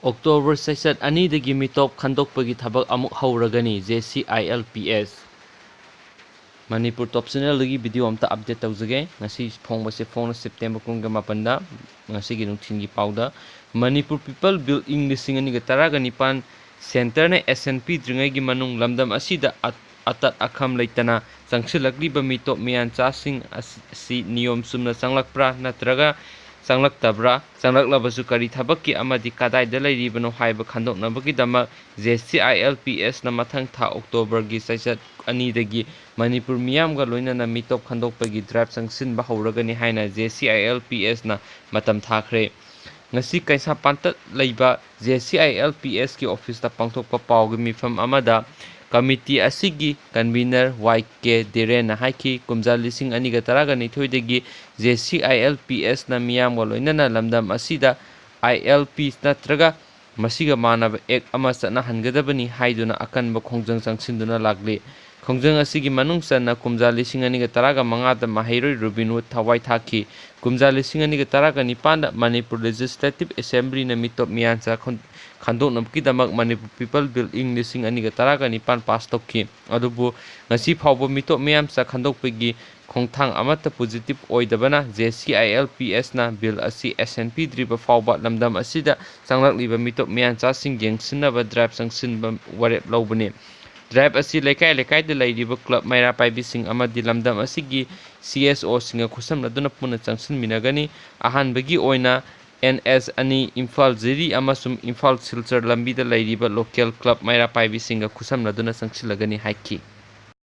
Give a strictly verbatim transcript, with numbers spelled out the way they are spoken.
October ꯆꯩꯆꯠ ꯑꯅꯤꯗꯒꯤ ꯃꯤꯇꯣꯞ ꯈꯟꯗꯣꯛꯄꯒꯤ ꯊꯕꯛ ꯑꯃꯨꯛ ꯍꯧꯔꯒꯅꯤ꯫ J C I L P S Manipur top ꯆꯦꯅꯦꯜꯗꯒꯤ ꯚꯤꯗꯤꯑꯣ ꯑꯝꯇ ꯑꯞꯗꯦꯠ ꯇꯧꯖꯒꯦ꯫ ꯉꯁꯤ ꯐꯣꯡꯕꯁꯦ ꯐꯣꯡꯅ ꯁꯦꯞꯇꯦꯝꯕꯔ ꯀꯨꯟꯒ ꯃꯥꯄꯟꯗ, ꯉꯁꯤꯒꯤ ꯅꯨꯡꯊꯤꯜꯒꯤ ꯄꯥꯎꯗ꯫ ꯃꯅꯤꯄꯨꯔ ꯄꯤꯄꯜ ꯕꯤꯜ ꯏꯪ ꯂꯤꯁꯤꯡ ꯑꯅꯤꯒ ꯇꯔꯥꯒ ꯅꯤꯄꯥꯟ ꯁꯦꯟꯇꯔꯅ ꯑꯦꯁꯦꯟ ꯄꯤꯗ꯭ꯔꯤꯉꯩꯒꯤ ꯃꯅꯨꯡ ꯂꯝꯗꯝ ꯑꯁꯤꯗ ꯑ-, ꯑꯇꯠ ꯑꯈꯝ ꯂꯩꯇꯅ ꯆꯪꯁꯤꯜꯂꯛꯂꯤꯕ ꯃꯤꯇꯣꯞ ꯃꯤꯌꯥꯟꯆꯥꯁꯤꯡ ꯑꯁꯤ ꯅꯤꯌꯣꯝ ꯆꯨꯝꯅ ꯆꯪꯂꯛꯄ꯭ꯔꯥ ꯅꯠꯇ꯭ꯔꯒ ꯆꯪꯂꯛꯇꯕ꯭ꯔꯥ? ꯆꯪꯂꯛꯂꯕꯁꯨ ꯀꯔꯤ ꯊꯕꯛꯀꯤ ꯑꯃꯗꯤ ꯀꯗꯥꯏꯗ ꯂꯩꯔꯤꯕꯅꯣ ꯍꯥꯏꯕ ꯈꯟꯗꯣꯛꯅꯕꯒꯤꯗꯃꯛ ꯖꯦ ꯁꯤ ꯑꯥꯏ ꯑꯦꯜ ꯄꯤ ꯑꯦꯁꯅ ꯃꯊꯪ ꯊꯥ ꯑꯣꯛꯇꯣꯕꯔꯒꯤ ꯆꯩꯆꯠ ꯑꯅꯤꯗꯒꯤ ꯃꯅꯤꯄꯨꯔ ꯃꯤꯌꯥꯝꯒ ꯂꯣꯏꯅꯅ ꯃꯤꯇꯣꯞ ꯈꯟꯗꯣꯛꯄꯒꯤ ꯗ꯭ꯔꯥꯏꯚ ꯆꯪꯁꯤꯟꯕ ꯍꯧꯔꯒꯅꯤ ꯍꯥꯏꯅ ꯖꯦ ꯁꯤ ꯑꯥꯏ ꯑꯦꯜ ꯄꯤ ꯑꯦꯁꯅ ꯃꯇꯝ ꯊꯥꯈ꯭ꯔꯦ꯫ ꯉꯁꯤ ꯀꯩꯁꯥꯝꯄꯥꯠꯇ ꯂꯩꯕ ꯖꯦ ꯁꯤ ꯑꯥꯏ ꯑꯦꯜ ꯄꯤ ꯑꯦꯁꯀꯤ ꯑꯣꯐꯤꯁꯇ ꯄꯥꯡꯊꯣꯛꯄ ꯄꯥꯎꯒꯤ ꯃꯤꯐꯝ ꯑꯃꯗ ꯀꯃꯤꯇꯤ ꯑꯁꯤꯒꯤ ꯀꯟꯚꯤꯅꯔ ꯋꯥꯏ ꯀꯦ ꯙꯤꯔꯦꯟꯅ ꯍꯥꯏꯈꯤ, ꯀꯨꯝꯖꯥ ꯂꯤꯁꯤꯡ ꯑꯅꯤꯒ ꯇꯔꯥꯒ ꯅꯤꯊꯣꯏꯗꯒꯤ ꯖꯦ ꯁꯤ ꯑꯥꯏ ꯑꯦꯜ ꯄꯤ ꯑꯦꯁꯅ ꯃꯤꯌꯥꯝꯒ ꯂꯣꯏꯅꯅ ꯂꯝꯗꯝ ꯑꯁꯤꯗ ꯑꯥꯏ ꯑꯦꯜ ꯄꯤ ꯅꯠꯇ꯭ꯔꯒ ꯃꯁꯤꯒ ꯃꯥꯟꯅꯕ ꯑꯦꯛ ꯑꯃ ꯆꯠꯅꯍꯟꯒꯗꯕꯅꯤ ꯍꯥꯏꯗꯨꯅ ꯑꯀꯟꯕ ꯈꯣꯡꯖꯪ ꯆꯪꯁꯤꯟꯗꯨꯅ ꯂꯥꯛꯂꯤ꯫ ꯈꯣꯡꯖꯪ ꯑꯁꯤꯒꯤ ꯃꯅꯨꯡ ꯆꯟꯅ ꯀꯨꯝꯖꯥ ꯂꯤꯁꯤꯡ ꯑꯅꯤꯒ ꯇꯔꯥꯒ ꯃꯉꯥꯗ ꯃꯍꯩꯔꯣꯏ ꯔꯣꯕꯤꯟ ꯍꯨꯗ ꯊꯋꯥꯏ ꯊꯥꯈꯤ꯫ ꯀꯨꯝꯖꯥ ꯂꯤꯁꯤꯡ ꯑꯅꯤꯒ ꯇꯔꯥꯒ ꯅꯤꯄꯥꯟꯗ ꯃꯅꯤꯄꯨꯔ ꯂꯦꯖꯤꯁꯂꯦꯇꯤꯚ ꯑꯦꯁꯦꯝꯕ꯭ꯂꯤꯅ ꯃꯤꯇꯣꯞ ꯃꯤꯌꯥꯟꯆꯥ ꯈꯟ-, ꯈꯟꯗꯣꯛꯅꯕꯒꯤꯗꯃꯛ ꯃꯅꯤꯄꯨꯔ ꯄꯤꯄꯜ ꯕꯤꯜ ꯏꯪ ꯂꯤꯁꯤꯡ ꯑꯅꯤꯒ ꯇꯔꯥꯒ ꯅꯤꯄꯥꯟ ꯄꯥꯁ ꯇꯧꯈꯤ꯫ ꯑꯗꯨꯕꯨ ꯉꯁꯤ ꯐꯥꯎꯕ ꯃꯤꯇꯣꯞ ꯃꯤꯌꯥꯟꯆꯥ ꯈꯟꯗꯣꯛꯄꯒꯤ ꯈꯣꯡꯊꯥꯡ ꯑꯃꯠꯇ positive ꯑꯣꯏꯗꯕꯅ J C I L P ꯑꯦꯁꯅ bill ꯑꯁꯤ ꯑꯦꯁꯦꯟ ꯄꯤꯗ꯭ꯔꯤꯕ ꯐꯥꯎꯕ ꯂꯝꯗꯝ ꯑꯁꯤꯗ ꯆꯪꯂꯛꯂꯤꯕ ꯃꯤꯇꯣꯞ ꯃꯤꯌꯥꯟꯆꯥꯁꯤꯡ ꯌꯦꯡꯁꯤꯟꯅꯕ ꯗ꯭ꯔꯥꯏꯚ ꯆꯪꯁꯤꯟꯕ ꯋꯥꯔꯦꯞ ꯂꯧꯕꯅꯤ꯫ ꯗ꯭ꯔꯥꯏꯚ ꯑꯁꯤ ꯂꯩꯀꯥꯏ ꯂꯩꯀꯥꯏꯗ ꯂꯩꯔꯤꯕ ꯀ꯭ꯂꯕ ꯃꯩꯔꯥ ꯄꯥꯏꯕꯤꯁꯤꯡ ꯑꯃꯗꯤ ꯂꯝꯗꯝ ꯑꯁꯤꯒꯤ ꯁꯤ ꯑꯦꯁ ꯑꯣꯁꯤꯡꯒ ꯈꯨꯠꯁꯝꯅꯗꯨꯅ ꯄꯨꯟꯅ ꯆꯪꯁꯤꯟꯃꯤꯟꯅꯒꯅꯤ꯫ ꯑꯍꯥꯟꯕꯒꯤ ꯑꯣꯏꯅ ꯑꯦꯟ ꯑꯦꯁ ꯑꯅꯤ ꯏꯝꯐꯥꯜ ꯖꯤꯔꯤ ꯑꯃꯁꯨꯡ ꯏꯝꯐꯥꯜ ꯁꯤꯜꯆꯔ ꯂꯝꯕꯤꯗ ꯂꯩꯔꯤꯕ ꯂꯣꯀꯦꯜ ꯀ꯭ꯂꯕ ꯃꯩꯔꯥ ꯄꯥꯏꯕꯤꯁꯤꯡꯒ ꯈꯨꯠꯁꯝꯅꯗꯨꯅ ꯆꯪꯁꯤꯜꯂꯒꯅꯤ ꯍꯥꯏꯈꯤ꯫